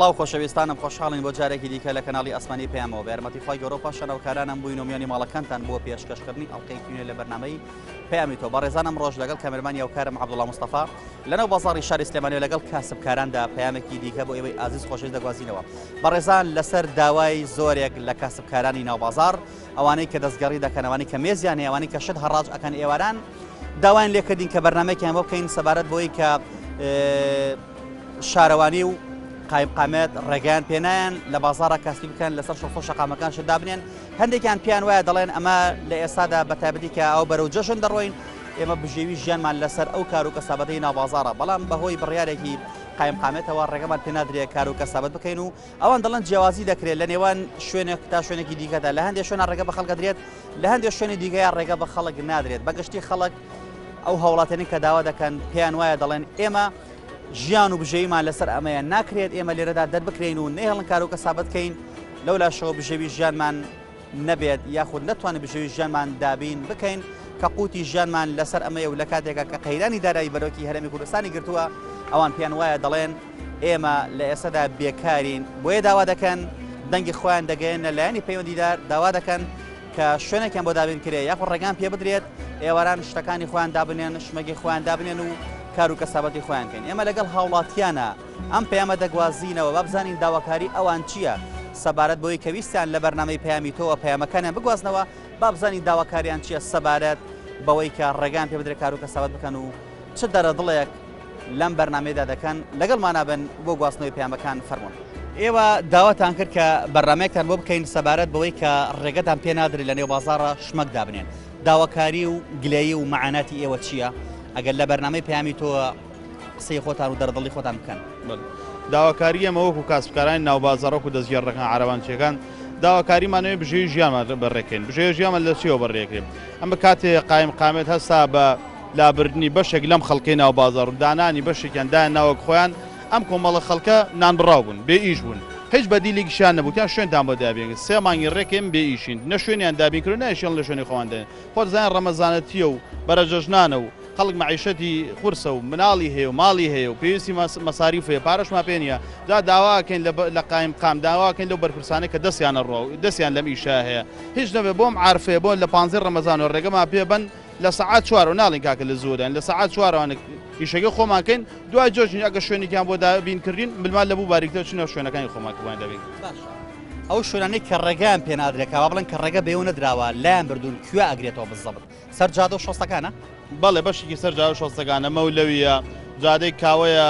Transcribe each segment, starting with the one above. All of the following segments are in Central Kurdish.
سڵاو خۆشەویستانم، خۆشحاڵین بۆ جارێکی دیکە لە کەناڵی ئاسمانی پەیامەوە بە یارمەتی خوای گەورە و پاشان هاوکارانم بووین و میانی ماڵەکانتان بۆ پێشکەشکردنی ئەڵقەیەکی نوێ لە بەرنامەی پەیامی تۆ. بەڕێزان ئەمڕۆش لەگەڵ کامێرمانی هاوکارم عەبدوڵا مستەفا لەناو بازاڕی شاری سلێمانی و لەگەڵ کاسبکاراندا پەیامێکی دیکە بۆ ئێوەی ئازیز خۆشەویست دەگوازینەوە. بەڕێزان لەسەر داوای زۆرێک لە کاسبکارانی ناو بازاڕ، ئەوانەی کە دەستگەڕی دەکەن، ئەوانەی کە مێزیان هەیە، ئەوانەی کە شت هەڕاج ئەکەن ئێواران، داوایان لێکردین کە بەرنامەیەکیان بۆ بکەین سەبارەت بۆی کە شارەوانی و قایمقامێت ڕێگەیان پێنایەن لە بازاڕە کاسبی بکەن، لەسەر شۆستە و شەقامەکان شت دابنێن. هەندێکیان پێیان وایە دەڵێن ئەمە لە ئێستادا بە تایبەتی کە ئەو بەرەو جەژن دەڕۆین ئێمە بژێوی ژیانمان لەسەر ئەو کار و کەسابەتەی ناو بازاڕە، بەڵام بەهۆی بڕیارێکی قایمقامێتەوە ڕێگەمان پێنادرێت کار و کەسابەت بکەین و ئەوان دەڵێن جیاوازی دەکرێت لە نێوان شوێنێک تا شوێنێکی دیکەدا، لە هەندێک شوێنە ڕێگە بە خەڵک دەدرێت، لە هەندێک شوێنی دیکەیان ڕێگە بە خەڵک نادرێت. بەگشتی خەڵک ئەو هاوڵاتیانەی کە داوا دەکەن پێیان وایە دەڵێن ئێمە ژیان و بژێویمان لەسەر ئەمەیە، ناکرێت ئێمە لێرەدا دەربکرێین و نەیهێڵن کار و کەسابەت بکەین، لەو لاشەوە بژێوی ژیانمان نەبێت یاخود نەتوانین بژێوی ژیانمان دابین بکەین کە قوتی ژیانمان لەسەر ئەمەیە و لە کاتێکا کە قەیرانی دارایی بەرۆکی هەرێمی کوردستانی گرتووە ئەوان پێیان وایە دەڵێن ئێمە لە ئێستادا بێکارین، بۆیە داوا دەکەن دەنگی خۆیان دەگەیەنە لایەنی پەیوەندیدار، داوا دەکەن کە شوێنێکیان بۆ دابین کرێ یاخود ڕێگان پێ بدرێت ئێواران شتەکانی خۆیان دابنێن، شمەکی خۆیان دابنێن و کار و کەسابەتی خۆیان کەین. ئێمە لەگەڵ هاوڵاتیانە ئەم پەیامە دەگوازینەوە، با بزانین داواکاری ئەوان چییە سەبارەت بەوەی کە ویستیان لە بەرنامەی پەیامی تۆوە پەیامەکانیان بگوازنەوە، با بزانین داواکاریان چییە سەبارەت بەوەی کە ڕێگان پێ بدرێت کار و کەسابەت بکەن و چ دەرەدڵێک لەم بەرنامەیەدا دەکەن. لەگەڵمانا بن بۆ گواستنەوەی پەیامەکان فەرموون. ئێوە داواتان کرد کە بەرنامەیەکتان بۆ بکەین سەبارەت بەوەی کە ڕێگەتان پێ نادرێت لە نێو بازاڕە شمەک دابنێن. داواکاری و گلەیی و مەعاناتی ئێوە چییە؟ ئەگەر لە بەرنامەی پەیامی تۆ قسەی خۆتان و دەردڵی خۆتان بکەن. داواکاری ئێمە وەکو کاسبکارانی ناوبازاڕ، وەکو دەستگێڕەکان، عەرەبانچییەکان، داواکاریمان ئەوەیە بژێوی ژیانمان بەڕێکەین. بژێوی ژیانمان لە چییەوە بەڕێکرێ؟ ئەمە کاتێ قایمقامێت هەستا بە لابردنی بەشێک لەم خەڵکەی ناو بازاڕ و دانانی بەشێکیان دایان ناوەک خۆیان، ئەم کۆمەڵە خەڵکە نانبڕاو بوون، بێ ئیش بوون، هیچ بەدیلێکیشیان نەبوو، وتیان شوێنتان بۆ دابین، سێ مانگی ڕێک ئێمە بێ ئیشین، نە شوێنیان دابین کردووە، نە ئیشیان لە شوێنی خۆمان دەنێن. خۆت دەزانی ڕەمەزانەتییە و بەرەجەژنانە و خەڵک مەعیشەتی قورسە و مناڵی هەیە و ماڵی هەیە و پێویستی مەساریف هەیە، پارەشمان پێ نییە، جا داوا ئەکەین لە قایمقام، داوا ئەکەین لەو بەرپرسانەی کە دەستیان ئەڕوا و دەستیان لەم ئیشە هەیە، هیچ نەبێ بۆ ئەم عارفەیە، بۆ لە پانزەی ڕەمەزانەوە ڕێگەمان پێ بەن لە سەعات چوارەوە، ناڵێین کاکە لە زووە داین، لە سەعات چوارەوە ئیشەکەی خۆمان کەین، دوای جەژنیش ئەگەر شوێنێکیان بۆ دابین کردین، ملمان لە بوو باریکتر چینە شوێنەکانی خۆمان کە بۆیان دابین کردین. باشە ئەو شوێنانەی کە ڕێگەیان پێ نادرێت، کە وا بڵێن کە ڕێگە بەێوە نەدراوە، لایان بردوون، کوێ ئەگرێتەوە بالزەبت؟ سەر جادە و شۆستەکانە؟ بەڵێ بەشێکی سەر جادە و شۆستەکانە، مەولەویە، جادەی کاوەیە،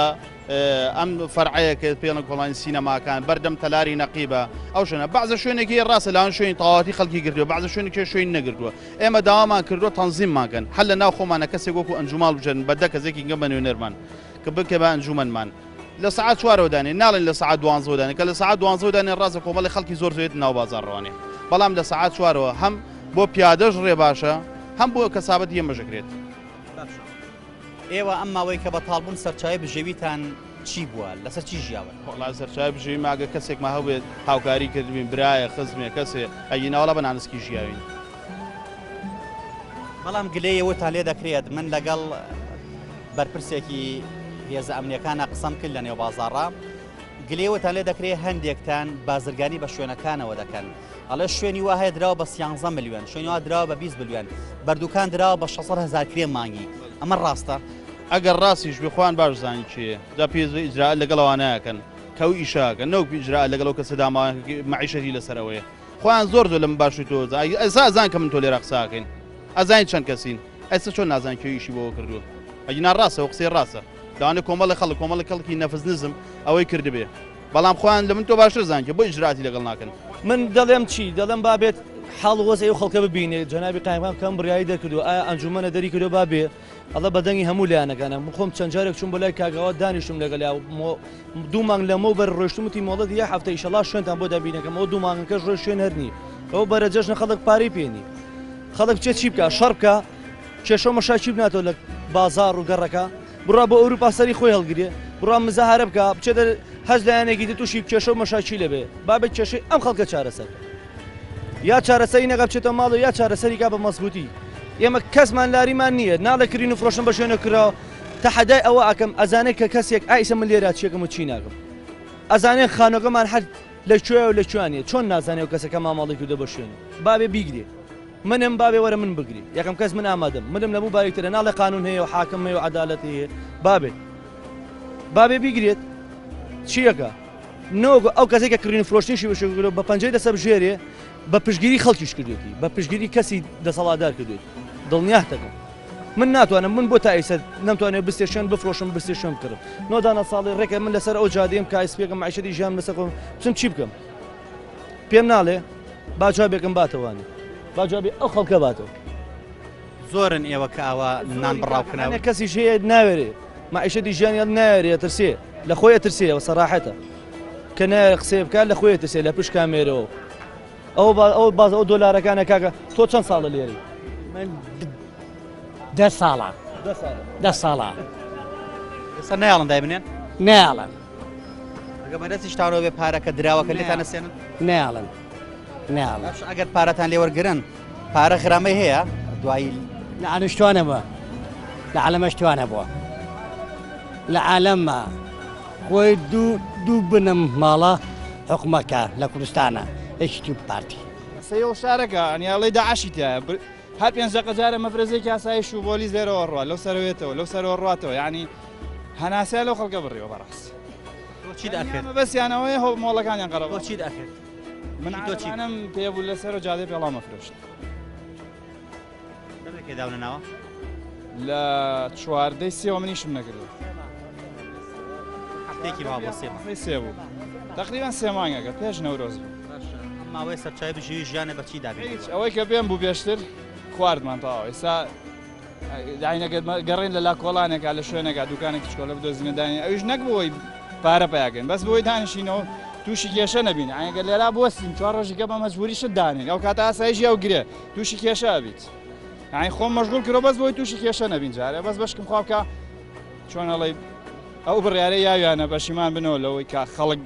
ئەم فەرعەیە کە پێڵن کۆڵانی سینەماکان، بەردەم تەلاری نەقیبە، ئەو شوێنە. بەعزە شوێنێک هەیە ڕاستە لاوان شوێنی تەواوەتی خەڵکی گرتووە، بەعزە شوێنێک هەیە شوێنی نەگرتووە. ئێمە داوامان کردووە تەنزیممان کەن، هەر لە ناو خۆمانە کەسێک وەکو ئەنجوماڵ بژێرن بە دە کەس یەکێک بە نوێنەرمان کە بکە بە ئەنجومەنمان. لە سەعات چوارەوە دانێ، ناڵێن لە سەعات دوانزەوە دانێ، کە لە سەعات دوانزەوە دانێ ڕاستە کۆمەڵی خەڵکی زۆر زۆر ناو بازاڕ ڕەوانێ، بەڵام لە سەعات چوارەوە هەم بۆ پیادەش ڕێ باشە هەم بۆ کەسابەتی ئێمەش ئەکرێت. باشە ئێوە ئەم ماوەی کە بەتاڵ بوون سەرچاوەی بژێویتان چی بووە؟ لەسەر چی ژیاون؟ وەڵا سەرچاوەی بژێویمان ئەگەر کەسێکمان هەبێت هاوکاری کردبین، برایە، خزمێ، کەسێ، ئەگینا وەڵا بە نانسکی ژیاوین. بەڵام گلەیی ئەوەتان لێ دەکرێت، من لەگەڵ بەرپرسێکی هێزە ئەمنیەکانە قسەم کرد لە نێو بازاڕا، گلەیی ئەوەتان لێ دەکرێت هەندێکتان بازرگانی بە شوێنەکانەوە دەکەن، ئەڵێ شوێنی وا هەیە دراوە بە سیانزە ملیۆن، شوێنی وا دراوە بە 20 ملیۆن، بەردوکان دراوە بە 600 هەزار کرێ مانگی، ئەمە ڕاستە؟ ئەگەر ڕاستیش بێ خۆیان باش زانین کێیە، جا پێویست بە ئیجرائات لەگەڵ ئەوانە ئەکەن کە ئەو ئیشە ئەکەن، نەوەک ئیجرائات لەگەڵ ئەو کەسە داماوە کە مەعیشەتی لەسەر ئەوەیە. خۆیان زۆر زۆر لە من باشتر تۆ ئەزانن، ئێستا ئەزانن کە من تۆ لێرە قسە ئەکەین، ئەزانین چەند کەسین، ئێستا چۆن نازانن کێ ئیشی بۆوە کردووە؟ ئەگینا ڕاستە ئەو قسەی ڕاستە، لەوانەیە کۆمەڵێ خەڵک، کۆمەڵێ کەڵکی نەفس نزم ئەوەی کردبێ. بەڵام خۆیان لە من تۆ باشتر زان کە بۆ ئیجرائاتی لەگەڵ ناکەن. من دەڵێم چی؟ دەڵێم با بێت حاڵ و وەزعی ئەو خەڵکە ببینێ، جەنابی قایمقام کە ئەم بڕیارەی دەرکردووە ئایا ئەنجوومەنە دەری کردووە با بێ، ئەڵێ بە دەنگی هەموو لایەنەکانە، من خۆم چەند جارێک چووم بۆ لای کاک ئاوات دانیشتوم لەگەڵیا دوو مانگ لەمەو بەر ڕۆیشتم وتی مۆڵەتی یەک هەفتە ئیشەڵا شوێنتان بۆ دابینەکەم، ئەوە دوو مانگەکەش ڕۆی شوێن هەر نی، ئەوە بەرە جەژنە خەڵک پارەی پێ نی، خەڵک بچێ چی بکا؟ شەڕ بکا؟ کێشە و مەشاکیل بناتەوە لە بازاڕ و گەڕەکە؟ بڕوا بۆ ئەوروپا سەری خۆی هەڵگرێ، بڕوا مزاهەرە بکا، بچێتە هەر لایەنێکی تر تووشی کێشە و مەشاکیلە بێ، با بێت کێشەی ئەم خەڵکە چارەسەر کا. یا چارەسەری نەکا بچێتە ماڵەوە یا چارەسەری کا بە مەزبووتی. ئێمە کەسمان لاریمان نییە، ناڵێ کرین و فرۆشتن بە شوێنێک کراوە، تەحەدای ئەوە ئەکەم ئەزانێ کە کەسێک ئا ئیسە من لێرە چیەکەم و چی ناکەم. ئەزانێ خانوەکەمان هەر لە کوێ و لە کوێ نیە چۆن نازانێ ئەو کەسەکە مامەڵەی کردوە بە شوێنی بابێ بیگرێ منم بابێ وەرە من بگری یەکەم کەس من ئامادەم منم لەموو باریکترە ناڵێ قانون هەیە و حاکم هەیە و عەدالەت هەیە بابێت بابێ بیگرێت چیەکە نەوەکو ئەو کەسێک کە کڕین و فرۆشتنیشی بە شوێن بە پەنجەی دەسە بژێرێ بە پشگیری خەڵکیش کردێتی بە پشگیری کەسی دەسەڵاتدار کردێتی دڵنیاتەکەم من ناتوانم من بۆ تا ئیسە نەمتوانێت بستێ شوێن بفرۆشم بستێ شوێن بکڕم نۆ دانە ساڵی ڕێکە من لەسەر ئەو جادەیەم کایسپێکم معیشەتی ژیان لەسەر خۆم بچم چی بکەم پێم ناڵێ با جوابێکم باتەوانی با جوابی ئەو خەڵکە باتەوە. زۆرن ئێوە کە ئاوا نان بڕاو کراون. هەنێ کەسیش هەیە ناوێرێ مەعیشەتی ژیانیان ناوێرێ ئەترسێ لە خۆی ئەترسێ ئەوە سەراحەتە کە ناوێرێ قسەیە بکات لە خۆی ئەترسێ لە پشت کامێرەوە ئەو با ئەو باز ئەو دۆلارەکانە کاکە تۆ چەند ساڵە لێرەی؟ من دە ساڵە دە ساڵە دە ساڵە ئێستا نایەڵن دایبنێن؟ نایەڵن. ئەگەر بەدەستیشتانەوە بێ پارەکە دراوەکە لێتان ئەسێنن؟ نایەڵن نایەڵن. باشە ئەگەر پارەتان لێ وەرگرن پارە غرامەی هەیە دوایی؟ لە عالەمشتوانە بووە لە عالەمەشتوانە بووە لە عالەمە خۆی دوو دوو بنم ماڵە حکومەکە لە کوردستانە یەکێتی و پارتی. سەیەو شارەکە ئەنی ئەڵێی داعشی تیایە هەر پێنج دەقە جارێ مەفرەزەیەکی ئاسایش و پۆلیس لێرەوە ڕوا لەو سەرەوێتەوە لەو سەرەوە ڕواتەوە یعنی هەناسەیان لەو خەڵکە بڕیوە بەڕاست. تۆ چیت ئەکرد؟ مەبەستیان ئەوەیە هۆ مۆڵەکانیان قەرەباڵغ. تۆ چیت ئەکرد؟ من تۆ چیت؟ عەرەبانەم پێ بوو لەسەر جادەی پێڵاوم ئەفرۆشت. دەمێکێ داونە ناوە؟ لە چواردەی سێوە من ئیشم نەکردووە. هەفتەیەکی ماوە بۆ سێ مانگ. سێ بوو. تەقریبەن سێ مانگەکە پێش نەورۆز بوو. باشە ئەم ماوەیە سەرچاوەی بژێوی ژیانت بە چی دابین هیچ ئەوەی کە پێم بوو پێشتر خواردمان تەواو ئێستا داینەگە گەڕێن لە لا کۆڵانێکا لە شوێنێکا دوکانێکی چکۆلە بدۆزینە دانێ ئەویش نەک بۆی پارە پیاکەین بەس بۆی دانیشینەوە تووشی کێشە نەبین ئەگەر لێرا بوەستین چوار ڕۆژی کە بە مەجبوری شت دانێن ئەو کاتە ئاسایشی ئەو گرێ تووشی کێشە ئەبیت یانی خۆم مەشغول کرۆ بەس بۆی تووشی کێشە نەبین جارێ بەس بەشکم خوا بکە چۆن ئەڵێ ئەو بڕیارە یاویانە بەشیمان بنەوە لەوەی کە خەڵک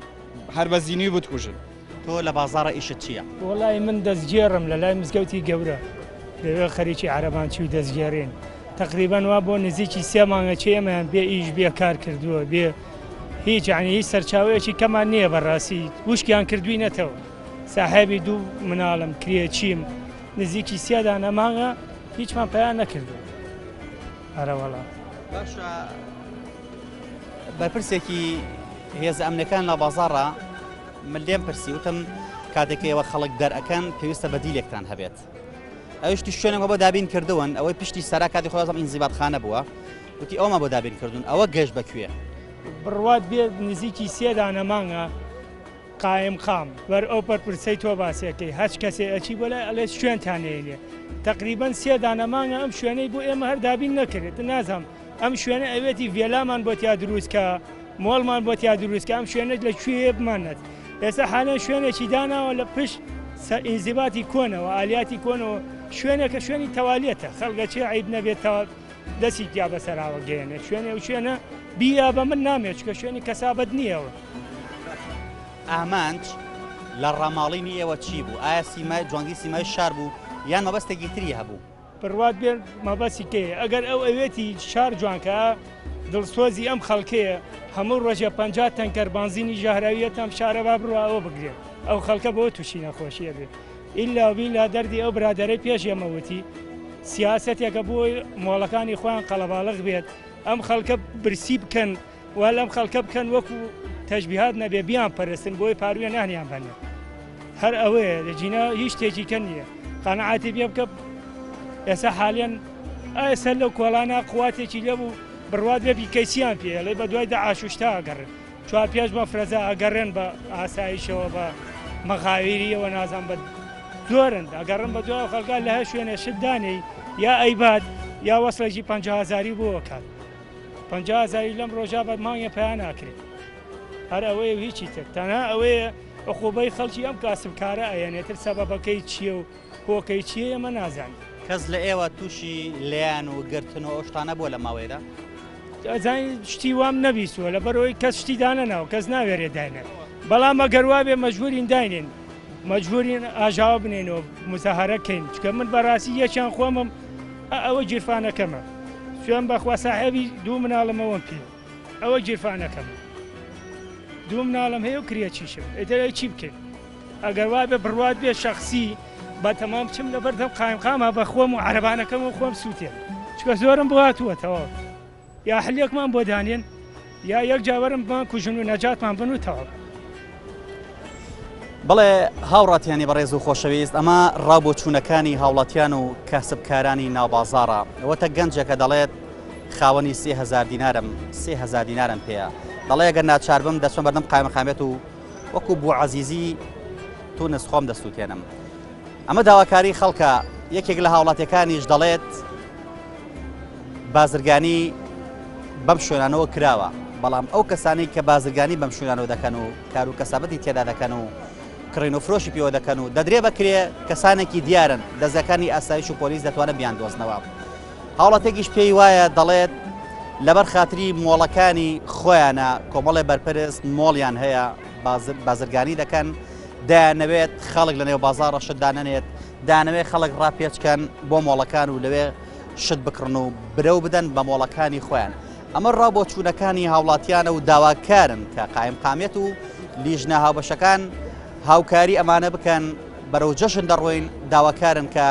هەر بە زینوی بتکوژن. تۆ لە بازاڕە ئیشت چییە؟ وەڵای من دەستگێڕم لە لای مزگەوتی گەورە لەوێ خەریکی عەرەبانچی و دەستگێڕین تەقریبەن وا بۆ نزیکی سێ مانگە چی ئێمەیان بێ ئیش بێ کار کردووە بێ هیچ یعنی هیچ سەرچاوەیەکی کەمان نییە بەڕاستی وشکیان کردوینەتەوە ساحێبی دوو مناڵم کرێچیم نزیکی سێ دانە مانگە هیچمان پەیا نەکردووە ئەرەوەڵا. باشە بەرپرسێکی هێزە ئەمنەکان لە بازاڕە من لێم پرسی وتم کاتێک ئێوە خەڵک دەرئەکەن پێویستە بەدیلێکتان هەبێت ئەوشتی شوێنێک بۆ دابین کردوون ئەوەی پشتی سەرا کاتی خۆزم ئینزیباتخانە بووە وتی ئەومە بۆ دابین کردوون ئەوە گەشت بەکوێ بڕوات بێت نزیکی سێ دانە مانگە قایمقام وەر ئەو بەرپرسەی تۆ باسیەکەی هەچ کەسێ ئەچی بۆ لای ئەڵێ شوێنتان نێنێ تەقریبەن سێ دانە مانگە ئەم شوێنەی بۆ ئێمە هەر دابین نەکرێت نازانم ئەم شوێنە ئەوێتی ڤێلامان بۆ تیا دروست کە مۆڵمان بۆ تیا دروست کە ئەم شوێنەش لە کوێ بمانەت ئێستا حالەن شوێنێکی داناوە لە پشت ئینزیباتی کۆنەوە ئالیاتی کۆنەوە شوێنێکە شوێنی تەوالیەتە خەڵگە چێ عیب نەبێتەوە دەستی تیا بەسەراوە گەیەنێ شوێنێ و شوێنە بیا بە من نامێت چکە شوێنی کەسابەت نییەوە. ئامانج لە ڕاماڵینی ئێوە چی بوو؟ ئایا سیمای جوانگی سیمای شار بوو یان مەبەستێکی تری هەبوو؟ بڕوات بێ مەبەستی کێیە ئەگەر ئەو ئەوێتی شار جوانکە دڵسۆزی ئەم خەڵکەیە هەموو ڕۆژێ 50 تەنکەر بانزینی ژەهراویەت ئەم شارە با بڕوا ئەوە بگرێت ئەو خەڵکە بۆ تووشی نەخۆشیە بێ ئیلا و بیلا دەردی ئەو برادەرەی پێش ئێمە وتی سیاسەتێکە بۆ مۆڵەکانی خۆیان قەڵەباڵغ بێت ئەم خەڵکە برسی بکەن وا لەم خەڵکە بکەن وەکو تەشبیهات نەبێ بیان پەرستن بۆی پارویە نانیان بەنێ هەر ئەوەیە لەجینا هیچ شتێکی کە نییە قەنەعاتی پێ بکە ئێستا حالیان ئێستا لەو کۆڵانە قواتێکی لێبوو بڕوات بێ بیکەیچیان پێ ئەڵێ بە دوای دەعاش و شتا ئەگەڕێن چوار پێش مەفرەزە ئەگەڕێن بە ئاسایشەوە بە مەغاویریەوە نازان بە زۆرن ئەگەڕن بە دوای خەڵکە لە هەر شوێنێ شت دانێی یا ئەیبات یا وەسڵێکی 50 هەزاری بۆ کات 50 هەزاری لەم ڕۆژا بە مانگێ پیا ناکرێت هەر ئەوەیە و هیچی تر تەنها ئەوەیە عقوبەی خەڵکی ئەم کاسبکارە ئەیەنێتر سەبەبەکەی چییە و هۆکەی چییە ئێمە نازانین. کەس لە ئێوە تووشی لێیان و گرتن و ئەو شتانە بووە لەم ماوەیەدا؟ ئەزانی شتی وام نەبیستووە لەبەرئەوەی کەس شتی دانەناوە کەس ناوێرێ داینێت بەڵام ئەگەر وابێ مەجبورین داینێن مەجبورین ئاژاوە بنێنەوە مزاهرە کەین چکە من بەڕاستی یەکیان خۆمم ئەوە گیرفانەکەمە سوێن بەخوا ساحێبی دوو مناڵمەوەم پێ ئەوە گیرفانەکەمە. دوو مناڵم هەیە و کرێچیشم ئیتر ئەی چی بکەین ئەگەر وابێ بڕوات بێ شەخسی بە تەمام بچم لە بەردەم قایمقاما بە خۆم و عەرەبانەکەم و خۆم سووتێن چکە زۆرم بۆ هاتووە تەواو یا حلێکمان بۆ دانێن یا یەک جاوەرم بمان کوژن و نەجاتمان بن و تەواو. بەڵێ هاوڕاتیانی بەڕێز و خۆشەویست ئەمە ڕابۆچوونەکانی هاوڵاتیان و کاسبکارانی ناوبازاڕە ئەوەتە گەنجێکە دەڵێت خاوەنی 3000 دینارم 3000 دینارم پێیە دەڵێ ئەگەر ناچار بم دەچمە بەردەم قایمقامیەت و وەکو بۆ عەزیزی تونس خۆم دەسووتێنم ئەمە داواکاری خەڵکە یەکێک لە هاوڵاتیەکانیش دەڵێت بازرگانی بەم شوێنانەوە کراوە بەڵام ئەو کەسانی کە بازرگانی بەم شوێنانەوە دەکەن و کار و کەسابەتی تێدا دەکەن و کڕین و فرۆشی پێوە دەکەن و دەدرێ بەکرێ کەسانێکی دیارن دەزگاکانی ئاسایش و پۆلیس دەتوانن بیان دۆزنەوە هاوڵاتێکیش پێی وایە دەڵێت لەبەر خاتری مۆڵەکانی خۆیانە کۆمەڵێ بەرپرس مۆڵیان هەیە بازرگانی دەکەن دەیانەوێت خەڵک لە نێو بازاڕە شت دانەنێت دانەوێت خەڵک ڕاپێچکەن بۆ مۆڵەکان و لەوێ شت بکڕن و برەو بدەن بە مۆڵەکانی خۆیان ئەمە ڕا بۆ چوونەکانی هاوڵاتیانە و داواکارن کە قایم قامێت و لیژنە هاوبەشەکان هاوکاری ئەمانە بکەن بەرەو جەژن دەڕۆین داواکارن کە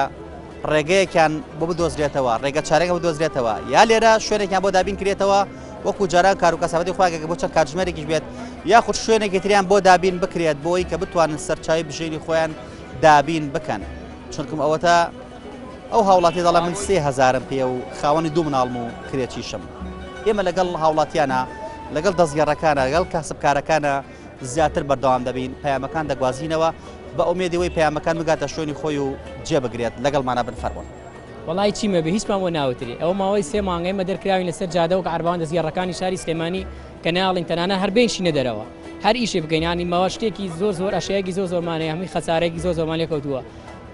ڕێگەیەکیان بۆ بدۆزرێتەوە ڕێگە چارێکە بدۆزرێتەوە یا لێرە شوێنێکیان بۆ دابین کرێتەوە وەکو جاران کار و کەسابەتی خۆیان بۆ چەند کاتژمێرێکیش بێت یاخود شوێنێکی تریان بۆ دابین بکرێت بۆی کە بتوانن سەرچاوی بژێوی خۆیان دابین بکەن چونکم ئەوەتا ئەو هاوڵاتی دەڵێ من سێ هەزارم پێ و خاوەنی دوو مناڵم و کرێچیشم ئێمە لەگەڵ هاوڵاتیانە لەگەڵ دەستگەڕەکانە لەگەڵ کاسبکارەکانە زیاتر بەردەوام دەبین پەیامەکان دەگوازینەوە بە ئومێدی وەی پەیامەکان بگاتە شوێنی خۆی و جێ بگرێت لەگەڵمانە بن فەرموون. وەڵایی چیمە بێ هیچمان بۆ ناوترێ ئەوە ماوەی سێ مانگە ئێمە دەرکراوین لەسەر جادە وەک عەرباوان دەستگێڕەکانی شاری سلێمانی کە نایەڵین تەنانەت هەر بێنشینە دەرەوە هەر ئیشێ بکەین یانی مەوە شتێکی زۆر زۆر ئەشیایەکی زۆر زۆرمان هەیە هەمووی خەسارێکی زۆر زۆرمان لێکەوتووە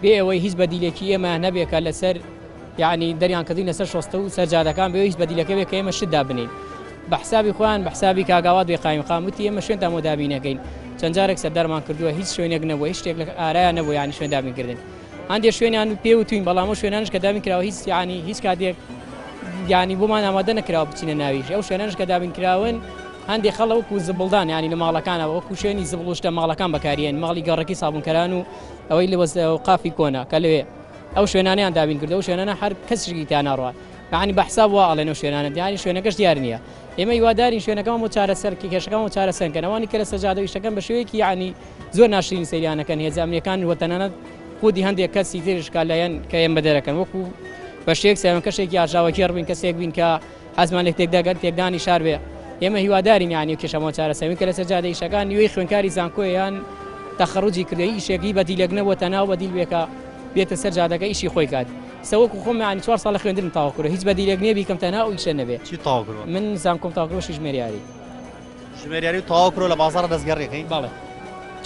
بێ ئەوەی هیچ بەدیلێکی ئێمەیان هەبێ کە لەسەر یعنی دەریان کردین لەسەر شۆستە و سەر جادەکان بێ هیچ بەدیلەکە بێ کە ئێمە شت دابنین بە حسابی خۆیان بە حسابی کاک ئاوات بێ قایمقام وتی ئێمە شوێنتان بۆ دابینەکەین چەند جارێک سەردارمان کردووە هیچ شوێنێک نەبووە هیچ شتێک لە ئارایا نەبوو یعنی شوێن دابینکردن هەندێک شوێنیان پێ وتوین بەڵام ئەو شوێنانش کە دابین کراوە هیچ یعنی هیچ کاتێک یعنی بۆمان ئامادە نەکراوە بچینە ناویش ئەو شوێنانش کە دابین کراون هەندێک خەڵک وەکو زبڵدان یعنی لە ماڵەکانەوە وەکو شوێنی زبڵ و شتە ماڵەکان بەکاریێن ماڵی گەڕەکی سابوونکەران و ئەوەی لە قافی کۆنە کە لەوێ ئەو شوێنانەیان دابین کردو ئەو شوێنانە هەر کەسێکی تیا ناڕوات یعنی بە حساب وا ئەڵێن ئەو شوێنانە دیاری شوێنەکەش دیار نییە ئێمە هیوادارین شوێنەکەمان بۆ چارەسەر کێشەکەمان بۆ چارەسەر کەن ئەوانی کە لە سەجادە و ئیشەکەن بە شێوەیەکی یعنی زۆر ناشرین سەیریانەکەن هێزە ئەمنیەکان و تەنانەت خودی هەندێک کەسی تریش کە لایەن کە ئێمە دەرەکەن وەکو بە شێک سەیران کەشێکی ئاژاوەگێڕ بین کەسێک بین کە حەزمان لە تێکداگەر تێکدانی شار بێ ئێمە هیوادارین یعنی کێشەمان چارەسەر کە لەسەر جادە ئیشەکان نیوەی خوێنکاری زانکۆیان تەخەڕوجی کردە ئیشێکی بەدیلێک نەبووە تەناو بەدیل بێکە بێتە سەر جادەکە ئیشی خۆی کات سەوەکو خۆم یعنی چوار ساڵە خوێندنم تەواو کردووە هیچ بەدیلێک نییە بیکەم تەنها ئەو ئیشە نەبێ چی تەواو کردووە؟ من زانکۆم تەواو کردووە ژمێریاری ژمێریاری تەواو کردووە لە بازاڕە دەستگەڕیەکەی؟ بەڵێ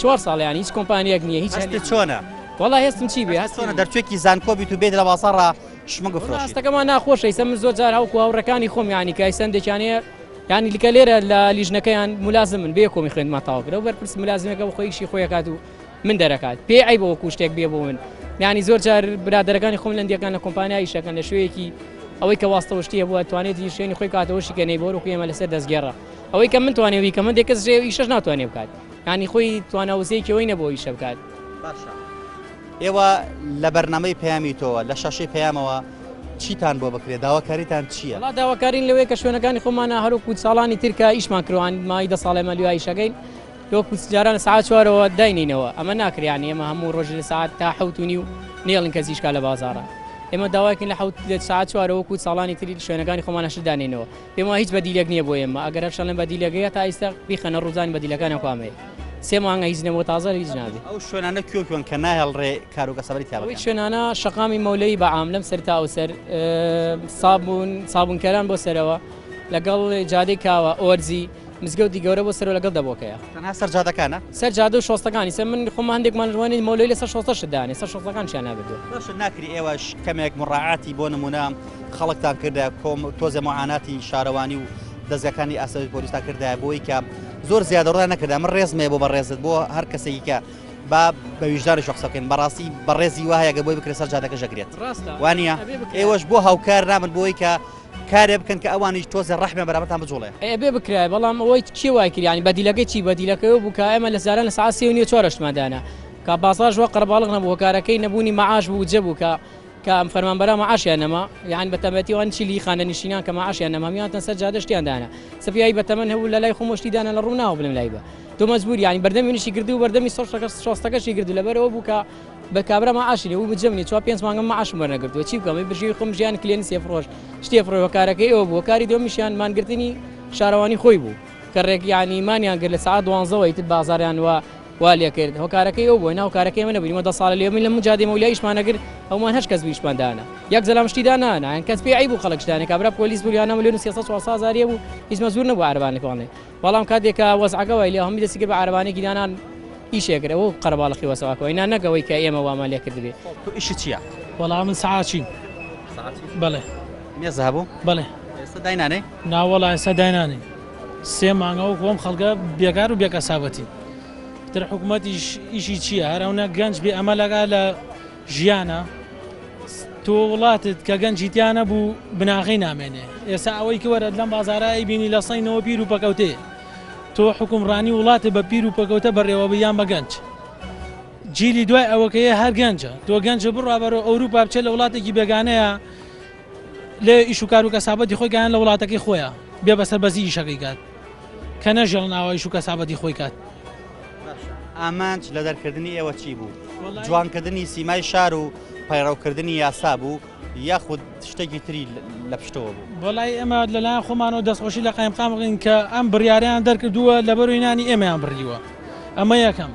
چوار ساڵ یعنی هیچ کۆمپانیەک نییە هیچ هەستت چۆنە؟ وەڵا هێستم چی بێ هەست چۆنە دەرچووێکی زانکۆ بیت و بێت لە بازاڕە شمەک بفرۆشیت؟ هەستەکەمان ناخۆشە ئیسە من زۆر جار هاوکو هاوڕێکانی خۆم یعنی کە ئیسە هەندێکیان هەیە یعنی لکە لێرە لە لیژنەکەیان ملازمن بێ کۆمی خوێندمان تەواو کرد ئەو بەرپرس ملازمەکە بۆ خۆی ئیشی خۆی ئەکات و من دەرەکات پێی عەیبە وەکو شتێک بێ بۆ من یعنی زۆر جار برادەرەکانی خۆم لەندیەکان لە کۆمپانیا ئیشەکەن لە شوێیەکی ئەوەی کە واستە و شتی هەبووە توانێتی شوێنی خۆی کاتەوە شیکە نەیبۆر وەکو ئێمە لەسەر دەستگێڕە ئەوەی کە من توانێ بیکەم هەندێک کەس ژێ ئیشەش ناتوانێ بکات یعنی خۆی توانا وزەیەکی ئەوەی نەبوو ئیشە بکات. باشە ئێوە لە بەرنامەی پەیامی تۆوە لە شاشەی پەیامەوە چیتان بۆ بکرێت داواکاریتان چییە؟ وەڵا داواکارین لەوەیە کە شوێنەکانی خۆمانە هەروەکو ساڵانی تر کە ئیشمان کردووە ماوەی دە ساڵ ئێمە لەویا ئیشەکەین وەکو جاران لە سەعات چوارەوە داینینەوە ئەمە ناکرێ یانی ئێمە هەموو ڕۆژ لە سەعات تا حەوت و نیو نێڵین کەس ئیش کا لە بازاڕە ئێمە داواکەین لە حەوت لە سەعات چوارەوە وەکو ساڵانی تری شوێنەکانی خۆمان هەشت دانێنەوە پێم وایە هیچ بەدیلێک نییە بۆ ئێمە ئەگەر هەر شەڵێن بەدیلێک هەیە تا ئیستا بیخەنە ڕووزانی بەدیلەکانیان کوامەیە سێ مانگە هیچ نەبووە تازە هیچ نابێ. ئەو شوێنانە کوێ کوێن کە ناهێڵرێ کاروکەسابەتی تیا ئەوەی بکەن؟ شوێنانە شەقامی مەولەوی بە عام لەم سەر تا ئەو سەر سابوون سابوونکەران بۆ سەرەوە لەگەڵ جادەی کاوە ئۆرزی مزگەوتی گەورە بۆ سەرەوە لەگەڵ دەبۆکەیە. تەنها سەر جادەکانە؟ سەر جادە و شۆستەکانی سەر من خۆم هەندێکمان ڕوانین مۆلەوی لەسەر شۆستە شت دانێ سەر شۆستەکانشیان نابردووە. باشە ناکری ئێوەش کەمێک مڕاعاتی بۆ نمونە خەڵکتان کردایە کۆم تۆزێ معاناتی شارەوانی و دەزگاکانی ئاسایش پۆلیستان کردایە بۆی کە زۆر زیادەڕۆیان نەکردایە من ڕێزم هەیە بۆ بەڕێزت بۆ هەر کەسێکی کە با بە ویژدانیش قسە بکەین بەڕاستی بەڕێزی وایە گەر بۆی بکرێت سەر جادەکەش ئەگرێت ڕاستە وانە ئەبێ بکرێت. ئێوەش بۆ هاوکار نابن بۆی کە. کارێ بکەن کە ئەوانیش تۆزێ ڕەحمیان بەرامبەرتان بجوڵێ. ئەی ئەبێ بکرایە بەڵام ئەوەی کێ وای کرد یانی بەدیلەکەی چی بەدیلەکەی ئەوە بوو کە ئێمە لە جاران لە سەعات سێ و نیوە چوار شتمان دانا کە بازاڕش وا قەرەباڵغ نەبوو هۆکارەکەی نەبوونی مەعاش بوو بودجە بوو کە کە ئەم فەرمانبەران مەعاشیان نەما یان بە تەمەتی ئەوان چی لی خانەنشینان کە مەعاشیان نەما هەموویان هاتنە سەر جادە شتیان دانا سفیایی بە تەمەن هەبوو لە لای خۆمەوە شتی دانا لە ڕوو ناوە بڵێم لای بە تۆ مەجبوری یانی بەردەمی منیشی گرتبوو بەردەمی سۆشتەکە شۆستەکەشی گرت لەبەرەوە بوو کە بە کابرا مەعاشی نیە بوو بجەم نیە چوار پێنج مانگم مەعاشم وەرنەگرتووە چی بکەم بژێوی خۆم ژیان کلێنس ێ فڕۆش شتێ فڕۆی هۆکارەکەی ئەوە بوو هۆکاری دووەمیشیان مانگرتنی شارەوانی خۆی بوو کە ڕێک یانی مانیان گرت لە سەعات دوانزەوە ئیتر بازاڕیان وا وا لێ کرد هۆکارەکەی ئەو بوو نا هۆکارەکەی ئێمە نەبوو ئێمە دە ساڵە لێ بووین لە مجادەی مەولیا ئیشمان نەکرد هەموومان هەشت کەس بوو ئیشمان دانا یەک زەلام شتی دانانا یان کەس پێی عەیب بوو خەڵک شتانێ کابرا پۆلیس بوو یان ملیۆن و 300 400 هەزاری هەبوو هیچ مەجبوور نەبوو عەرەبانێک وانێ بەڵام کاتێک کە وەزعەکە وای لێ هەمووی دەستی کرد بە عەرەبانێکی دانان ئیشێ کرد ئەوە قەرەباڵخی وەسەواکە وای نا نەک ئەوەی کە ئێمە وامان لێ کردبێ. تۆ ئیشت چییە؟ وەڵا من سەعاتچیم. سەعاتچی؟ بەڵێ. مێزە هەبوو؟ بەڵێ. ئێستا داینانێی؟ نا وەڵا ئێستا داینانێین. سێ مانگە وەکو ئەم خەڵکە بێکار و بێکەسابەتین. ئیتر حکومەتیش ئیشی چییە؟ هەر ئەونە گەنج بێ ئەمەلەکا لە ژیانە. تۆ وڵاتت کە گەنجی تیا نەبوو بناغەی نامێنێ. ئێستا ئەوەی کە وەرە لەم بازارە ئەیبینی لە سەینەوە پیر و پەکەوتەیە. تۆ حوکمڕانی وڵاتت بە پیر و پەکەوتە بەڕێوەبەی یان بە گەنج؟ جیلی دوای ئەوەکەیە هەر گەنجە. تۆ گەنجە بڕوا بەرەو ئەوروپا بچێ لە وڵاتێکی بێگانەیە لێ ئیش و کار و کەسابەتی خۆی کایان لە وڵاتەکەی خۆیە بێ بەسەر بەزی ئیشەکەی کات کە نەژێڵن ئاوا ئیش و کەسابەتی خۆی کات. باشە ئامانج لە دەرکردنی ئێوە چی بوو؟ جوانکردنی سیمای شار و پەیڕەوکردنی یاسا بوو یاخود شتێکی تری لە پشتەوە بوو؟ وەڵای ئێمە لەلایەن خۆمانەوە دەستخۆشی لە قایمقام بکەین کە ئەم بڕیارەیان دەرکردووە لەبەرۆی نانی ئێمەیان بڕیوە ئەمە یەکەم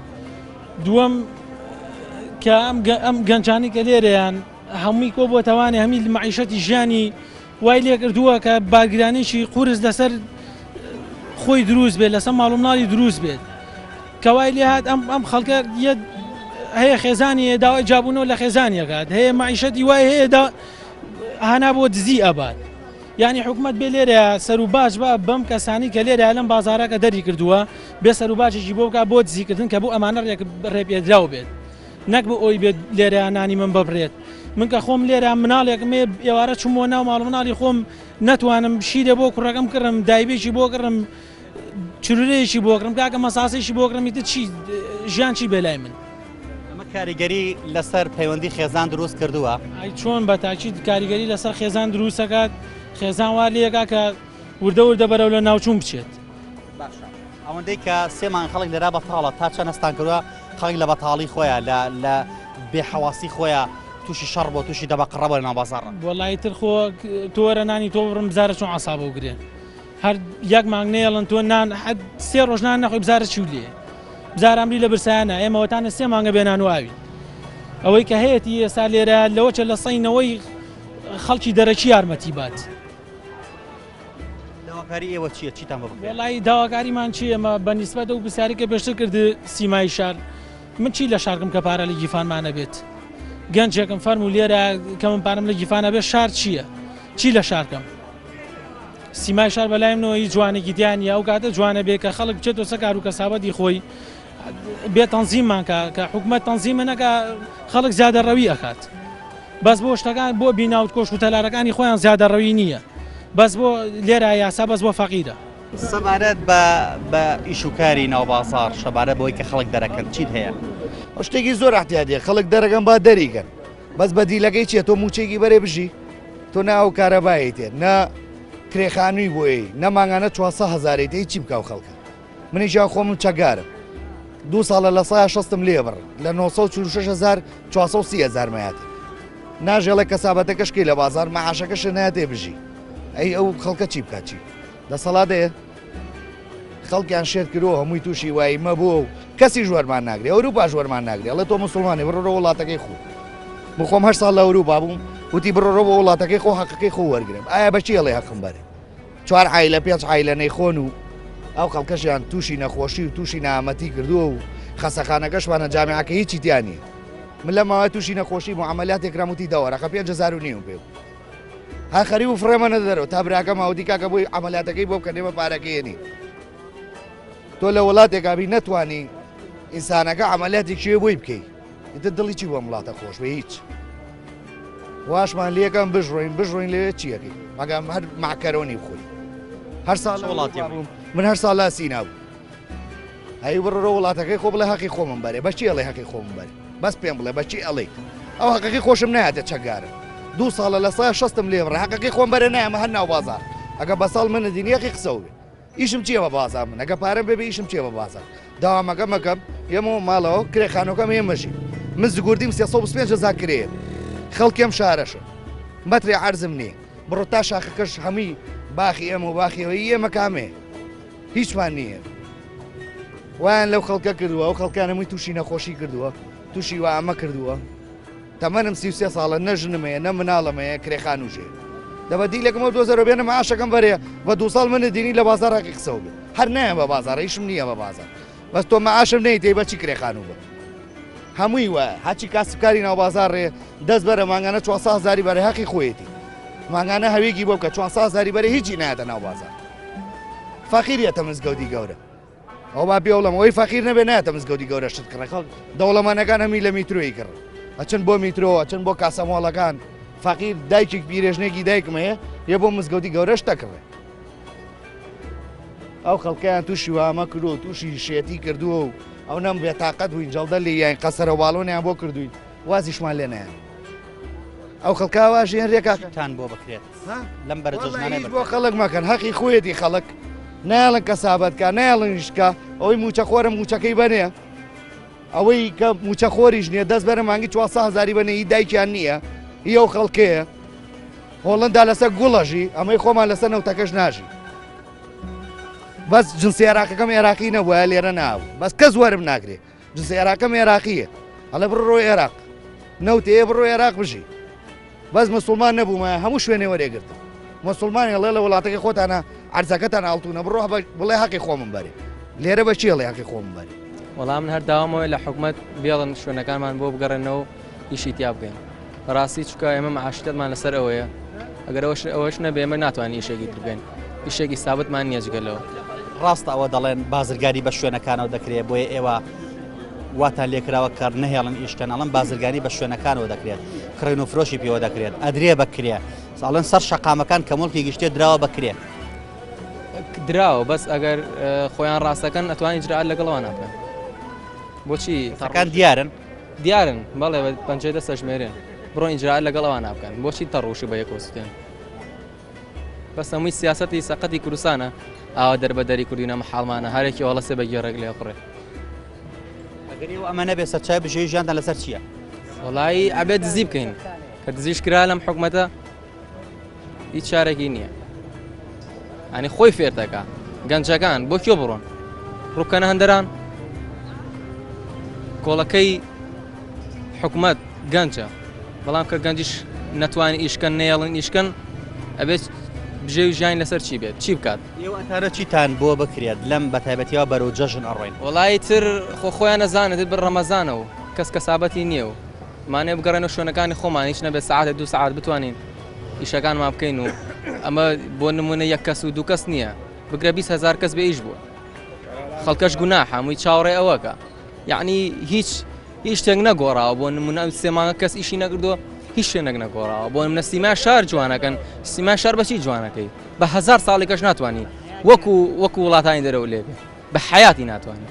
دووەم کە ئەم گەنجانی کە لێرەیان هەمووی کۆ بۆتەوانێ هەمی مەعیشەتی ژیانی وای لێکردووە کە بارگرانیی قورس لەسەر خۆی دروست بێت لەسەر ماڵ و مناڵی دروست بێت کە وای لێهات ئەم ئەم خەڵکە هەیە خێزانی هەیە داوای جابوونەوە لە خێزانیەکات هەیە مەعیشەتی وای هەیە دا هانا بۆ دزی ئەبات یعنی حکومت بێ لێرە سەر و باج بە بەم کەسانی کە لێرە لەم بازارەکە دەری کردووە بێ سەر و باجێکی بۆ بکە بۆ دزیکردن کە بۆ ئەمانە ڕێک ڕێپێدراو بێت نەک بۆ ئەوی بێت لێرە نانی من ببرێت من کە خۆم لێرە مناڵێکم هەیە ئێوارە چوومەوە ناو ماڵ مناڵی خۆم نەتوانم شیرێ بۆ کوڕەکەم کڕم دایبێکی بۆ کڕم چرورەیەکی بۆ کڕم کاکە مەساسێکی بۆ کڕم ئیتر چی ژیان چی بێ لای من. ئەمە کاریگەری لەسەر پەیوەندی خێزان دروست کردووە؟ ئەی چۆن بە تاکید کاریگەری لەسەر خێزان دروست دەکات خێزان وا لێکا کە وردە وردە بەرەو لە ناوچوون بچێت. باشە ئەوەندەی کە سێ مانگ خەڵک لێرا بەتاڵە تا چەند هەستان کردووە خەڵک لە بەتاڵی خۆیان لە لە بێ حەواسی خۆیان تووشی شەڕ بۆ تووشی دەبەقڕە بۆ لە ناو بازاڕ. وەڵایی تر خۆ تۆ وەرە نانی تۆ بڕم بزارە چۆن عەسابەو گرێ هەر یەک مانگ نەیەڵن تۆ نان حەد سێ ڕۆژ نان نەخۆی بزارە چیو لێ بزارە ئەمری لە برسایانە ئێمە وەتانە سێ مانگە بێ نان و ئاوین ئەوەی کە هەیەتی ئێستا لێرە لەوە چە لە سەینەوەی خەڵکی دەرەکی یارمەتی بات. داواکاری ئێوە چییە؟ چیتان بۆ بکرێت؟ وەڵایی داواکاریمان چییە ئێمە بە نیسبەت ئەو پرسیارەی کە پێشتر کرد سیمای شار من چی لە شارکم کە پارە لە گیرفانما نەبێت گەنجێکم فەرموو لێرە کە من پارەم لە گیرفانە بێت شار چییە چی لە شارکەم سیمای شار بەلای منەوە هیچ جوانێکی تیا نییە ئەو کاتە جوانە بێ کە خەڵک بچێتەوە سەر کار و کەسابەتی خۆی بێ تەنزیممان کە کە حکومەت تەنزیمە نەکا خەڵک زیادە ڕەوی ئەکات بەس بۆ شتەکان بۆ بینا و کۆشک و تەلارەکانی خۆیان زیادەڕەوی نییە بەس بۆ لێرە یاسا بەس بۆ فەقیرە. سەبارەت بە بە ئیش و کاری ناو بازاڕ شەبارەت بەوەی کە خەڵک دەرەکەن چیت هەیە؟ شتێکی زۆر احتیادیە خەڵک دەرەکەن با دەریکەن بەس بەدیلەکەی چیە تۆ موچەیەکی بەرێ بژی تۆ نە ئەو کارەبایی تێ نە کرێخانووی بۆیە نە مانگانە 400 هەزارەی تێ چی بکاو خەڵکە منیشیان خۆمم چەکگارم دوو ساڵە لە سایە شەستم لێ بڕ لە 946 هزار 430 هزار مەیاتێ ناژێڵێ کەسابەتەکەش کەی لە بازار مەعاشەکەش ناتێ بژی ئەی ئەو خەڵکە چی بکات چی دەسەڵات هەیە خەڵکیان شێت کرۆ هەمووی تووشی وایی مەبوو و کەسی ژوەرمان ناگرێ ئەوروپا ژوەرمان ناگرێ ئەڵێ تۆ مسلمانی بڕۆ وڵاتەکەی خۆ من خۆم هەر ساڵ لە ئەوروپا بووم وتی بڕۆ بۆ وڵاتەکەی خۆ حەقەکەی خۆ وەرگرم ئایا بەچی ئەڵێ حەقم بەرێ چوار عایلە پێنج عایلە نەیخۆن و ئەو خەڵکەشیان تووشی نەخۆشی و تووشی نەهامەتی کردووە و خەسەخانەکەشمانە جامیعەکە هیچی تیا نییە من لە ماوەی تووشی نەخۆشی بوو عەمەلیاتێک کرام وتی دە وەرەقە 5000 و نیوم پێ بوو هەر خەریب و فڕێمەنە دەرەوە تا براکەم هاوتی کاکە بۆی عەمەلیاتەکەی بۆ بکەن ئێمە پارەکەی نیە تۆ لە وڵاتێکا بی نەتوانی ئینسانەکە عەمەلیاتێکی بۆی بکەی ئیتر دڵی چی بۆ وڵاتە خۆش بێ هیچ. واشمان لێکەم بژڕۆین بژڕۆین لەوێ چیەکەی مەگەم هەر ماکەرۆنی بخۆی هەر ساڵ وڵاتی بووم من هەر ساڵ لا سینا بوو هەی بڕۆ وڵاتەکەی خۆ بڵێ هەقی خۆمم بەرێ بەچی ئەڵێ هەقی خۆمم بەرێ بەس پێم بڵێ بەچی ئەڵێ ئەو هەقەکەی خۆشم نایاتە چەکگارم دوو ساڵە لە سا شەستم لێ بڕە هەقەکەی خۆم بەرێ نایەمە هەر ناو بازار ئەگە بە ساڵ منە دینیەقی قسەو بێ ئیشم چییە بە بازار من ئەگە پارەم بێ ئیشم چییە بە بازار داوامەکە مەکەم ئێمەوە ماڵەوە کرێ خانۆکەم ئێمەژی من زگوردیم 325 هزار کرێ خەڵکێم شارەشە مەترێ عەرزم نییە بڕۆ تا شاخەکەش هەمووی باخی ئێمە و باخیەوەی ئێمە کامێ هیچمان نییە وایان لەو خەڵکە کردووە ئەو خەڵکان هەمووی تووشی نەخۆشی کردووە تووشی وا ئەمە کردووە تەمەنم 33 ساڵە نە ژنم هەیە نە مناڵم هەیە کرێخان و ژێ دەبە دیلێکمەوە دۆزەرە بێنە معاشەکەم بەرێ بە دو ساڵ منە دینی لە بازار ڕقی قسەوە بێ هەر نایەم بە بازار ئیشم نییە بە بازار بەس تۆ معاشم نەیتەی بەچی کرێخان و بە هەمووی وایە هەچی کاسبکاری ناو بازاڕێ دەست بەرە مانگانە 400 هزاری بەرە هەقی خۆیەتی مانگانە هەوێکی بۆ بکە 400 هزاری بەرە هیچی نایەتە ناو بازار فەقیر یەتە مزگەوتی گەورە ئەو با پێوڵم ئەوەی فەقیر نەبێ نایەتە مزگەوتی گەورە شت کڕێ خەڵک دەوڵەمەنەکان هەمی لە میترۆی کڕ ئەچن بۆ میترۆ ئەچن بۆ کاسەمۆڵەکان فەقیر دایکێک پیرێژنێکی دایکم هەیە یە بۆ مزگەوتی گەورەش دەکڕێ ئەو خەڵکەیان تووشی وامە کردو و تووشی شێتی کردووە و ئەو نەم بێتاقەت بووین جەڵدە لێ یان قەسەرە باڵۆنیان بۆ کردوین وازیشمان لێ نایەن ئەو خەڵکە واژێن رێکاتان بۆ بکرێت لەم بەرە جەژنانە بۆ خەڵک مەکەن هەقی خۆیەتی خەڵک نایڵن کەسابەتکە نایڵن نیشکە ئەوەی موچەخۆرە موچەکەی بەنێ ئەوەی کە موچەخۆریش نییە دەست بەرە مانگی 400 هزاری بەنێ هی دایکیان نییە هی ئەو خەڵکەیە هۆڵندا لەسەر گوڵەژی ئەمەی خۆمان لەسەر نەوتەکەش ناژی بەس جنسی عێراقەکەم عێراقی نەبووە لێرە نابوو بەس کەس وەرم ناگرێ جنسی عێراقەم عێراقیە ئەڵێ بڕۆ عێراق نەوتەیە بڕۆ عێراق بژی بەس مسلمان نەبوومە هەموو شوێنێ وەرێگرتم مسلمانی ئەڵێ لە وڵاتەکەی خۆتانە عەرزەکەتان ئاڵتونە بڕۆ بڵێ هەقی خۆمم بەرێ لێرە بە چی ئەڵێ هەقی خۆمم بەرێ وەڵام من هەر داوامەوەی لە حکومەت بێڵن شوێنەکانمان بۆ بگەڕێنەوە ئیشی تیا بکەین بەڕاستی چکە ئێمە معاشتمان لەسەر ئەوەیە ئەگەر ئەوەش ئەوەش نەبێ ئێمە ناتوانین ئیشێکی تر بکەین ئیشێکی سابتمان نییە جگە لەوە. ڕاستە ئەوە دەڵێن بازرگانی بە شوێنەکانەوە دەکرێت بۆیە ئێوە واتان لێکراوە کە نەهێڵن ئیش کەن ئەڵێن بازرگانی بە شوێنەکانەوە دەکرێت کڕین و فرۆشی پێوە دەکرێت ئەدرێ بە کرێ ئەڵێن سەر شەقامەکان کە مڵکی گشتێ دراوە بە کرێ. دراوە بەس ئەگەر خۆیان ڕاستەکەن ئەتوانین ئیجرائات لەگەڵ ئەوان بکەن بۆچی تەڕەکان دیارن؟ دیارن بەڵێ بە پەنجەی دەست ئەژمێرێن بڕۆن ئیجرائات لەگەڵ ئەوان بکەن بۆچی تەڕوشی بە یەکەوە سوتێن بەس هەمووی سیاسەتی سەقەتی کوردستانە ئاوا دەربەدەری کوردینە مەحاڵمانە هەرێکی وەڵەسێ بە گێڕێک لێ قڕێ ئەگەر ئێوە ئەمە نەبێ سەرچای بژێوی ژیانتان لەسەر چییە؟ وەڵایی ئەبێ دزی بکەین کە دزیش کرا لەم حکومەتە هیچ چارێکی نییە ئەنی خۆی فێر دەکا گەنجەکان بۆ کوێ بڕۆن ڕووکەنە هەندەران کۆڵەکەی حکومەت گەنجە بەڵام کە گەنجیش نەتوانانی ئیشکەن نەیەڵن ئیشکەن ئەبێت بژێوی ژیان لەسەر چی بێت چی بکات ئێوە ئەتانە چیتان بۆ بکرێت لەم بە تایبەتیەوە بەرەو جەژن ئەڕۆین؟ وەڵایی تر خۆ خۆیان ئەزانن تر بر ڕەمەزانە و کەس کەسابەتی نییە و مانێ بگەڕێنەوە شوێنەکانی خۆمان هیچ نەبێت سەعاتێک دوو سەعات بتوانین ئیشەکانمان بکەین و ئەمە بۆ نمونە یەک کەس و دوو کەس نییە بگرە 20 هزار کەس بێ ئیش بووە خەڵکەش گوناحە هەمووی چاوەڕێ ئەوەکە یعنی هیچ هیچ شتێک نەگۆڕاوە بۆ نمونە ئەو سێ مانگە کەس ئیشی نەکردووە هیچ شوێنێک نەگۆڕاوە بۆ نمونە سیما شار جوانەکەن سیما شار بەچی جوانەکەی بە هەزار ساڵی کەش ناتوانانی وەکو وەکو وڵاتانی دەرەوە لێبێ بە حیاتی ناتوانانی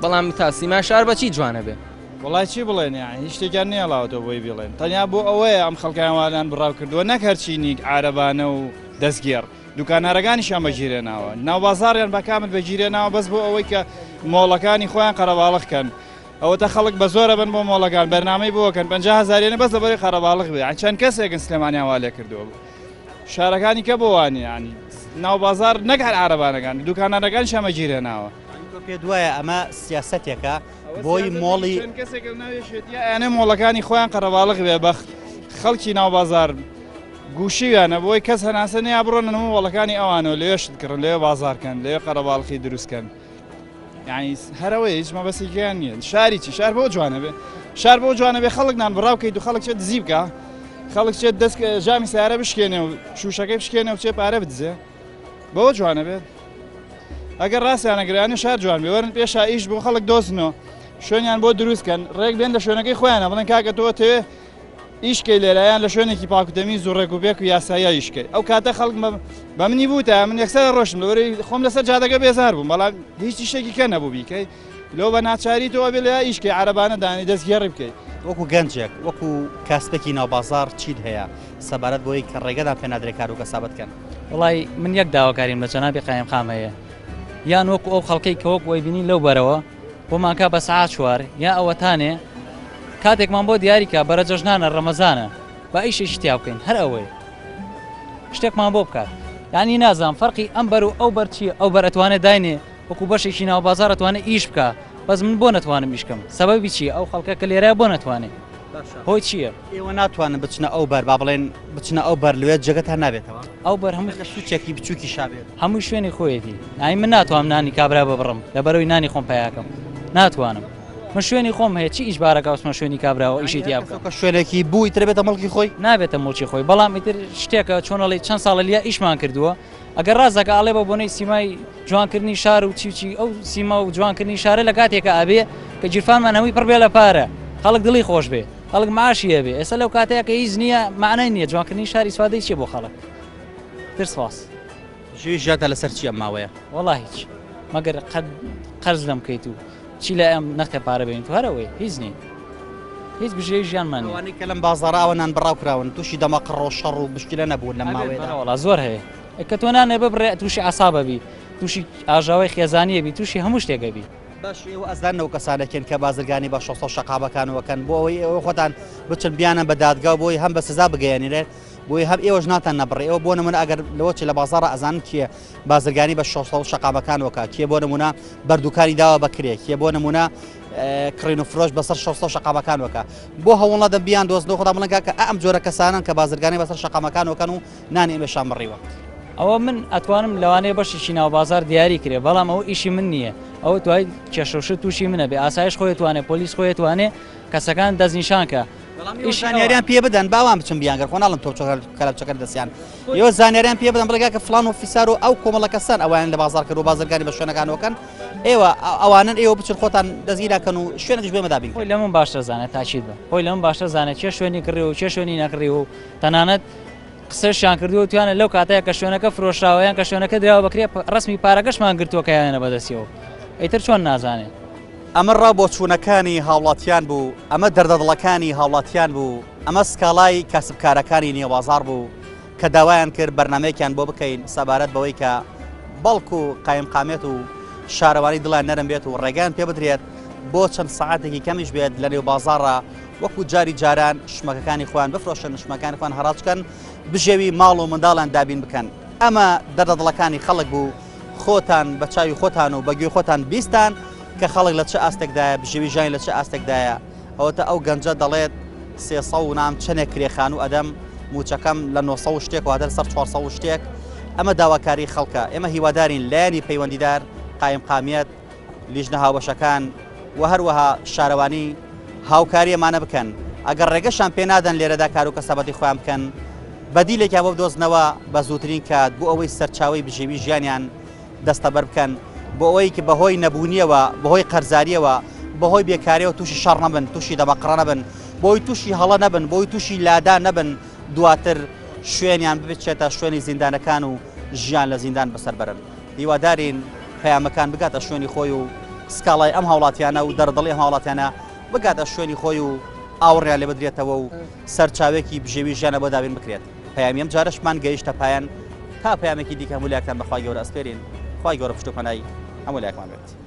بەڵام تا سیما شار بەچی جوانە بێ وڵای چی بڵێن یان هیچ شتێکیان نێڵاوەتەوە بۆی بڵێن تەنیا بۆ ئەوەیە ئەم خەڵکیان وانان بڕاو کردووە نەک هەرچینی عارەبانە و دەستگێڕ دوکانارەکانیشیان بەگیرێناوە ناوبازاڕیان بە کامل بەگیرێناوە بەس بۆ ئەوەی کە مۆڵەکانی خۆیان قەرەباڵغ کەن ئەوەتە خەڵک بە زۆرە بن بۆ مۆڵەکان بەرنامەی بۆکەن 50 هزارێنە بەس لەبەری قەرەباڵغ بێ چەند کەسێکن سلێمانیان وا لێ کردووە شارەکانی کە بۆ وانە ینی ناو بازار نەک هەر عربانەکان دوکانارەکان شەمە گیرێناوە پێ دوایە ئەمە سیاسەتێکە بۆی مۆڵی کەسێک ناوێشێتیە ئەیانێ مۆڵەکانی خۆیان قەرەباڵغ بێ بەخت خەڵکی ناو بازار گوشیویانە بۆی کەس هەناسە نیا بڕۆنە نمو مۆڵەکانی ئەوانەوە لەوێ شت کڕن لەوێ بازارکەن لەوێ قەرەباڵخی دروستکەن یعنی هەرەوەی هیچ مەبەستێکیان نییە شاری چی شار بۆ جوانە بێ شار بۆ جوانە بێ خەڵک نان بڕاو کەیت و خەڵک چێت دزی بکە خەڵک چێت دەست جامی سیارە بشکێنێ و شوشەکەی بشکێنێ و چێ پارە بدزێ بەوە جوانە بێت ئەگەر ڕاستیانە گرانە شار جوان بێ وەرن پێشا ئیش بۆ خەڵک دۆزنەوە شوێنیان بۆ دروستکەن ڕێک بێن لە شوێنەکەی خۆیانە بڵێن کاکە تۆ تێ. ئیشکەی لێرە یان لە شوێنێکی پاک و تەمیز و ڕێک و پێک و یاساییە ئیشکەی ئەو کاتە خەڵک بە منی بوتە من یەکسەر ڕۆشتم لەوەی خۆم لەسەر جادەکە بێزار بووم بەڵام هیچ شتێکی کە نەبوو بیکەی لۆ بە ناچاری تۆ ئەبێ لە ئیشکەی عەرەبانە دانی دەستگێڕی بکەیت. وەکو گەنجێک وەکو کاسپێکی ناو بازاڕ چیت هەیە سەبارەت بۆی کە ڕێگەدان پێ نادرێ کار و کەسابەت کەن؟ وەڵای من یەک داواکاریم لە جەنابی قایمقام هەیە یان وەکو ئەو خەڵکەی کە وەکو ئەیبینین لەو بەرەوە بۆمان کا بە سەعات چوار یا ئەوەتانێ کاتێکمان بۆ دیاری کا بەرە جەژنانە ڕەمەزانە با ئیشێکی تیا بکەین هەر ئەوەیە شتێکمان بۆ بکات یعنی نازانم فەرقی ئەم بەر و ئەو بەر چییە ئەو بەر ئەتوانێت داینێ وەکو بەشێکی ناو بازار ئەتوانێت ئیش بکە بەس من بۆ نەتوانم ئیش کەم سەبەبی چییە ئەو خەڵکە کە لێرە بۆ نەتوانێت هۆی چییە؟ ئێوە ناتوانن بچنە ئەو بەر با بڵێن بچنە ئەو بەر لێ جێگەتان نابێتەوە ئەو بەر هەموو لە سوچێکی بچووکی شابێت هەموو شوێنی خۆیەتی ئای من ناتوانم نانی کابرا ببڕم لەبەرەوەی نانی خۆم پیاکەم ناتوانم من شوێنی خۆم هەیە چی ئیش بارەکە وسمە شوێنی کابراوە ئیشی تیا بکەم کە شوێنێکی بوو ئیتر بێتە مڵکی خۆی نابێتە مڵکی خۆی بەڵام ئیتر شتێکە چۆنەڵی چەند ساڵە لیا ئیشمان کردووە ئەگەر ڕاست دەکا ئەڵێ بە بۆنەی سیمای جوانکردنی شار و چی و چی ئەو سیما و جوانکردنی شارە لە کاتێکا ئەبێ کە گیرفانمان هەمووی پڕ بێ لە پارە خەڵک دڵی خۆش بێ خەڵک معاشی هەبێ ئێستا لەو کاتەیە کە هیچ نییە معنای نییە جوانکردنی شار ئیسفادەی چیە بۆ خەڵک تر سپاس. ژوی ژیانتان لەسەر چی ئەم ماوەیە؟ وەڵا هیچ مەگەر قەت قەرز لەم بکەیت و چی لە ئەم نەختێ پارە بێنیت و هەر ئەوەیە هیچ نییە هیچ بژێوی ژیانمان نییە. ئەوانەی کە لەم بازاڕە ئاوە نان بڕاو کراون تووشی دەمەقڕ و شەڕ و مشکیلە نەبوون لەم ماوەیەدا؟ وەڵا زۆر هەیە کە تۆ نانێ ببڕێ تووشی عەساب ئەبی تووشی ئاژاوەی خێزانی ئەبی تووشی هەموو شتێک ئەبی. باش ئێوە ئەزانن ئەو کەسانە کێن کە بازرگانی بە شۆستە و شەقامەکانەوە کەن بۆ ئەوەی ئێوە خۆتان بچن بیانن بە دادگا و بۆی هەم بە سزا بگەیەنرێت بۆیە هەم ئێوەش ناتان نەبڕێ ئێوە بۆ نمونە ئەگەر لەوە چ لە بازاڕە ئەزانن کێ بازرگانی بە شۆستە و شەقامەکانەوە کا کێ بۆ نمونە بەردوکانی داوە بە کرێ کێ بۆ نمونە کڕین و فرۆش بەسەر شۆستە و شەقامەکانەوە کا بۆ هەوڵ نەدەن بیان دۆزنەوە خۆتان بڵێن کاکە ئەم جۆرە کەسانەن کە بازرگانی بەسەر شەقامەکانەوە کەن و نانی ئێمەشان بڕیوە. ئەوە من ئەتوانم لەوانەیە بەشێکی ناو بازار دیاری کرێ بەڵام ئەوە ئیشی من نییە ئەوە دوای کێشە و شت تووشی منە بێ ئاسایش خۆی توانێ پۆلیس خۆی توانێ کەسەکان دەستنیشان کە بەڵام ئێوە زانیاریان پێ بدەن با وان بچن بیانگەر خۆ ناڵم تۆ کەلەپچەکە دەستیان ئێوە زانیاریان پێ بدەن بڵێ کاکە فلان و فیسار و ئەو کۆمەڵە کەسان ئەویان لە بازار کرد و بازرگانی بە شوێنەکانەوەکەن ئێوە ئەوانن ئێوە بچن خۆتان دەستگیراکەن و شوێنێکش بێمە دابین خۆی لە من باشتر زانێت تاکید بە خۆی لە من باشتر زانێت چێ شوێنی کڕی و چێ شوێنی نەکڕی و تەنانەت قسەشیان کردووە وتویانە لەو کاتەیە کە شوێنەکە فرۆشراوە یان کە شوێنەکە دراوە بەکرێ ڕسمی پارەکەشمان گرتووە کە یانە بەدەستیەوە ئیتر چۆن نازانێ. ئەمە ڕا بۆچوونەکانی هاوڵاتیان بوو، ئەمە دەردەدڵەکانی هاوڵاتیان بوو، ئەمە سکاڵای کاسبکارەکانی نێوبازاڕ بوو کە داوایان کرد بەرنامەیەکیان بۆ بکەین سەبارەت بەوەی کە بەڵکو قایمقامیەت و شارەوانی دڵیان نەرم بێت و ڕێگەیان پێ بدرێت بۆ چەند سەعاتێکی کەمیش بێت لە نێوبازاڕا وەکو جاری جاران شمەکەکانی خۆیان بفرۆشن، شمەکانی خۆیان هەڕاج بکەن، بژێوی ماڵ و منداڵیان دابین بکەن. ئەمە دەردەدڵەکانی خەڵک بوو، خۆتان بە چاوی خۆتان و بە گوێی خۆتان بیستان کە خەڵک لە چ ئاستێکدایە، بژێوی ژیانی لە چ ئاستێکدایە. ئەوەتا ئەو گەنجە دەڵێت 300 و نام چەنێک کرێ خانوو ئەدەم، مووچەکەم لە 900 و شتێک واتە لەسەر 400 و شتێک. ئەمە داواکاری خەڵکە. ئێمە هیوادارین لایەنی پەیوەندیدار، قایمقامیەت، لیژنە هاوبەشەکان و هەروەها شارەوانی هاوکاری ئەمانە بکەن، ئەگەر ڕێگەشان پێ نادەن لێرەدا کار و کەسابەتی خۆیان بکەن، بەدیلێکیان بۆ بدۆزنەوە بە زووترین کات بۆ ئەوەی سەرچاوەی بژێوی ژیانیان دەستەبەر بکەن، بۆ ئەوەی کە بەهۆی نەبوونیەوە، بەهۆی قەرزاریەوە، بەهۆی بێکاریەوە تووشی شەڕ نەبن، تووشی دەمەقڕە نەبن، بۆی تووشی هەڵە نەبن، بۆی تووشی لادان نەبن، دواتر شوێنیان بچێتە شوێنی زیندانەکان و ژیان لە زیندان بەسەر بەرن. هیوادارین پەیامەکان بگاتە شوێنی خۆی و سکاڵای ئەم هاوڵاتیانە و دەردڵی ئەم هاوڵاتیانە بگاتە شوێنی خۆی و ئاوڕیان لێ بدرێتەوە و سەرچاوێکی بژێوی ژیانە بۆ دابین بکرێت. پەیامی ئەم جارەشمان گەیشتە پایان تا پەیامێکی دیکە هەموو لایەکتان بە خوای گەورە ئەسپێرین. خوای گەورە پشت و پەنای هەموو لایەکمان بێت.